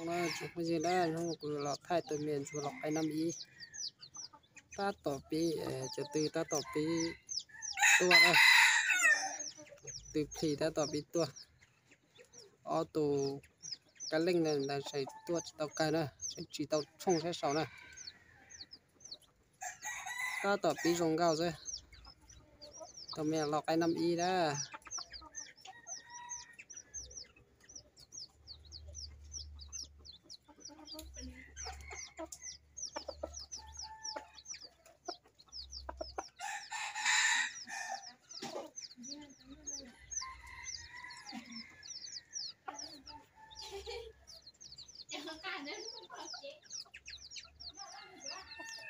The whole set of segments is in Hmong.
Tsoom phooj ywg na, hnub no kuv los thaij tus me ntsuag los qaib nab ib tab tom pib, cov tw tab tom pib tuaj na, tw plhis tab tom pib tuaj. Ob tus kab leej ntawd tseem tuaj tsis tau kawg na, tseem tsis tau tshooj sab saud na. Tab tom pib zoo nkauj xwb. Tus me los qaib nab ib na.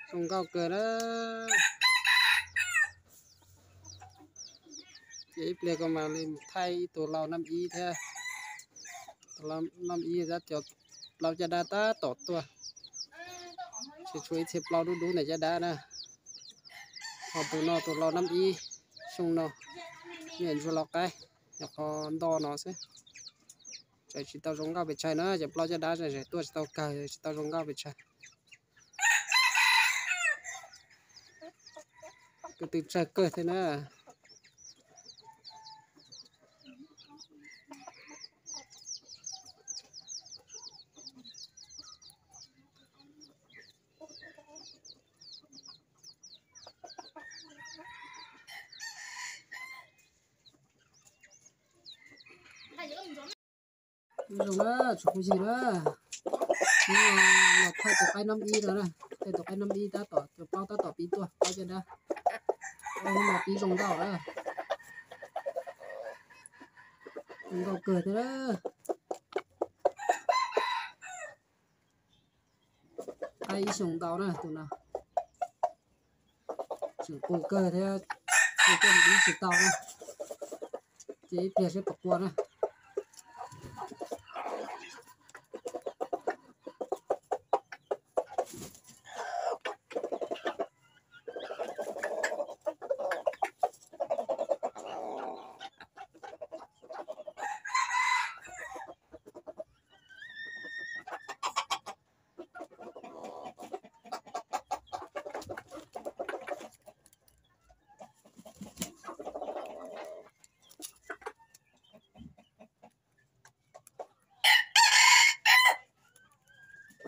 Zoo nkauj kawg na. Ces ib pliag kuv mam li thaij ib tus lau nab ib thiab. Tus lau nab ib tab cov plaub caj dab tab tom tuaj. Tseem tshuav ib txhia plaub dub dub ntawm caj dab na. Ho tus no tus lau nab ib xyoo no, me ntsuag los qaib, nyuam qhuav nto no xwb. Tseem tsis tau zoo nkauj pes tsawg na, cov plaub caj dab zem zem tuaj tsis tau kawg, tsis tau zoo nkauj pes tsawg. Tus twg tsawg kawg thiab na. Zoo na, tsoom phooj ywg na, hnub no los thaij tus qaib nab ib no na, thaij tus qaib nab ib tab tom, cov plaub tab tom pib tuaj, plaub caj dab. Hnub no pib zoo nkauj na, zoo nkauj kawg thiab na. Qaib ib xyoos ntau na tus no. Tseem qus kawg thiab, tus coj mus dib tsis tau na. Ces ib pliag seb puas qua na.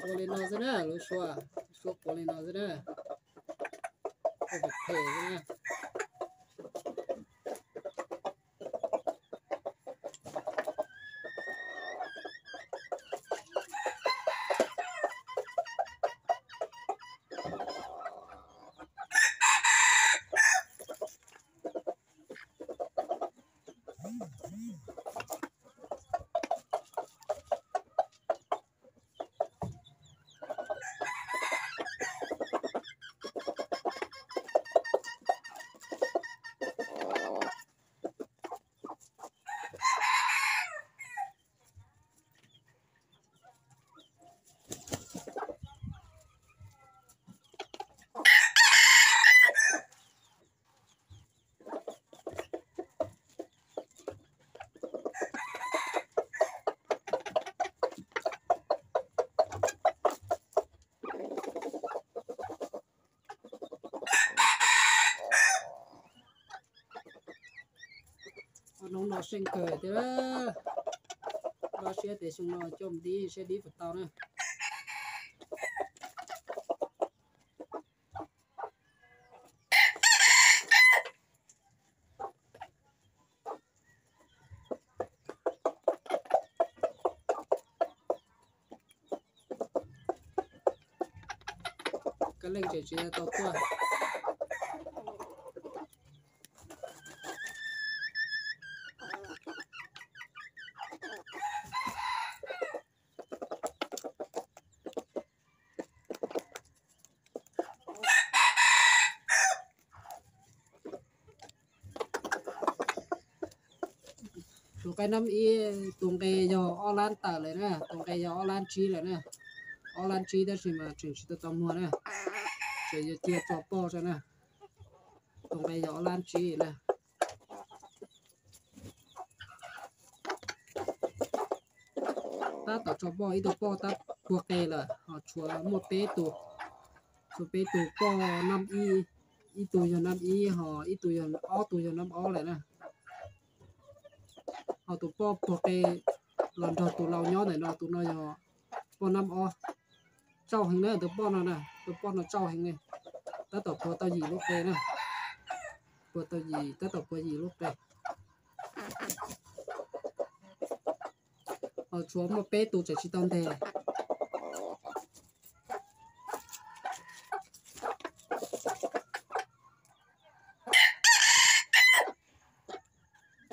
Ua li no xwb na, lub suab, lub suab ua li no xwb na. Ua phem phem xwb na. Hnub no seej kawg thiab. Npaj siab tias xyoo no coj mus dib seb dib puas tau na. Kab leej tseem tsis tau tuaj. Tus qaib nab ib tus nqe yog ob lab tawm lawm na, tus nqe yog ob lab tsib lawm na. Ob lab tsib tab sis mas tseem tsis tau tau muag na, tseem yuav cia tso poj tso na. Tus nqe yog ob lab tsib na. tab tom tso poj, ib tug poj tab puag qe lawm, ho tshuav muaj peb tug, tshuav peb tug poj nab ib, ib tug yog nab ib, ho ib tug yog, ob tug yog nab ob lawm na. Ho tus poj puag qe los nrog tus laus nyob ntawm no, tus no yog poj nab ob. Tsauj heev na, tus poj no na, tus poj no tsauj heev li. Tab tom puag tau yim lub qe na, puag tau yim, tab tom puag yim lub qe. Ho tshuav muaj peb tus tseem tsis tau nteg.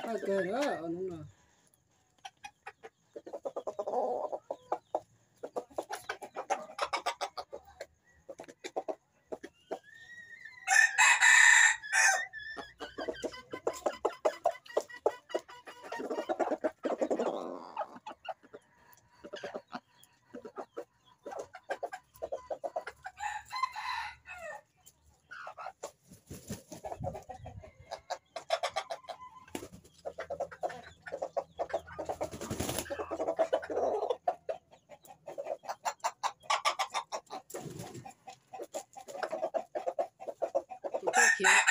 Haj kawg na, hnub no. Tus poj khiav,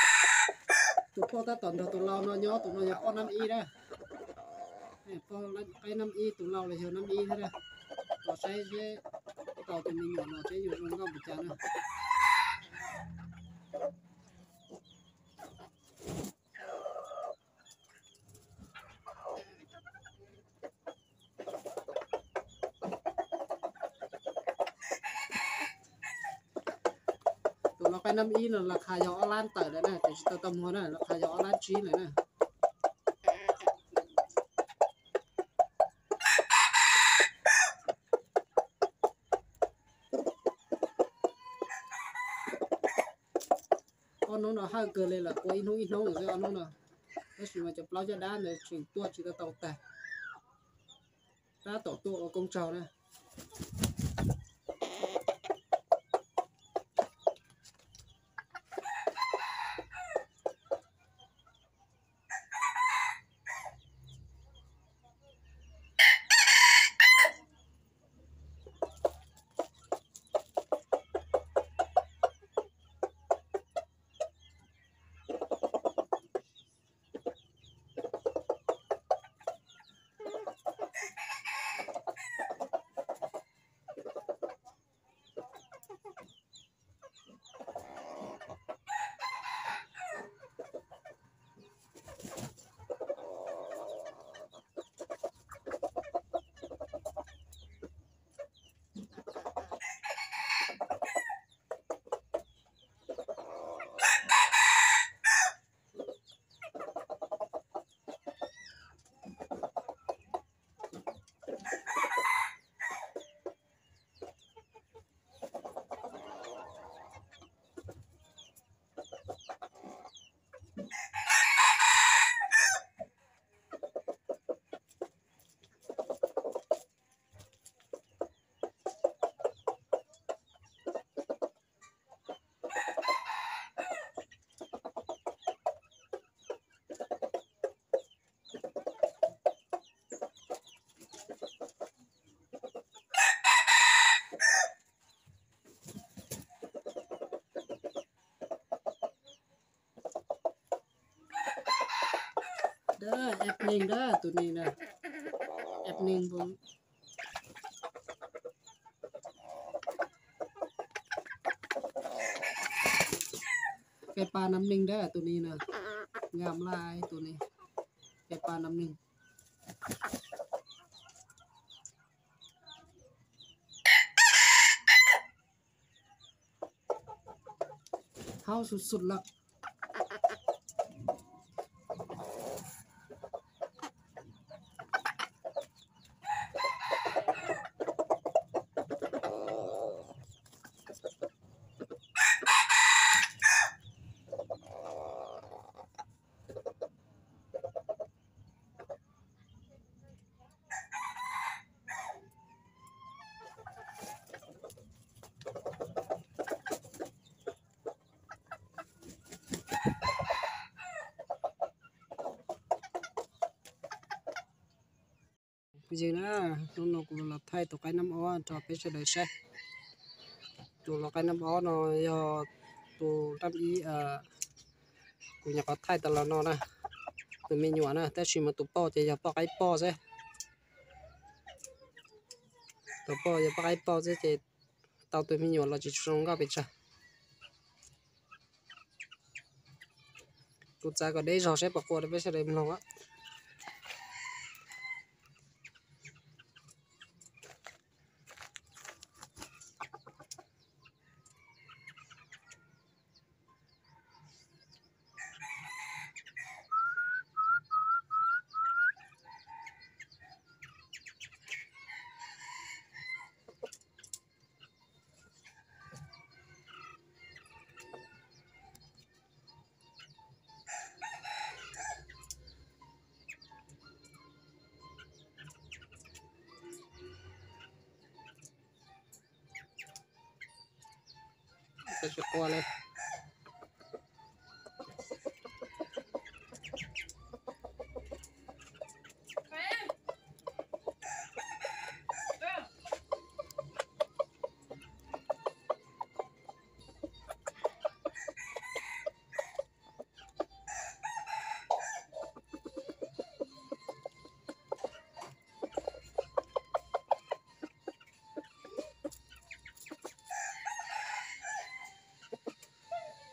tus poj tab tom nrog tus laus no nyob, tus no yog poj nab ib na. Poj qaib nab ib, tus laus los yog nab ib thiab na. Los saib seb tau tus me nyuam no seb yuav zoo nkauj npaum cas na. Tus lau qaib nab ib no las khas yog ob lab tawm lawm na, tes tsis tau tau muag na, las khas yog ob lab tsib lawm na. Ob hnub no hawj kawg li lawm, ua ib hnub ib hnub lawm xwb ob hnub no. Tab sis mas cov plaub caj dab ntawd tseem tuaj tsis tau tau tag. Tab tom tuaj ua koob tsaug na. Dab eb neeg dab tus ni na, eb neeg. Kev pa nam neeg dab tus ni na, nkam laj tus ni, kev pa nam neeg. Haub sut sut lawm. Ntsis na, hnub no kuv los thaij tus qaib nab ob rau peb sawv daws saib. Tus lau qaib nab ob no yog tus nab ib kuv nyuam qhuav thaij tas los no na, tus me nyuam na, tab sis mas tus poj ces yog poj qaib poj xwb. Tus poj yog poj qaib poj xwb ces tau tus me nyuam los tsis zoo nkauj pes tsawg. Kuv txav kom deb zog saib puas qua rau peb sawv daws mloog. Tsis qua li.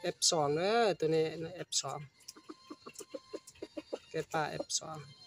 Eb xoos na, tus ne eb xoos, kab paj eb xoos.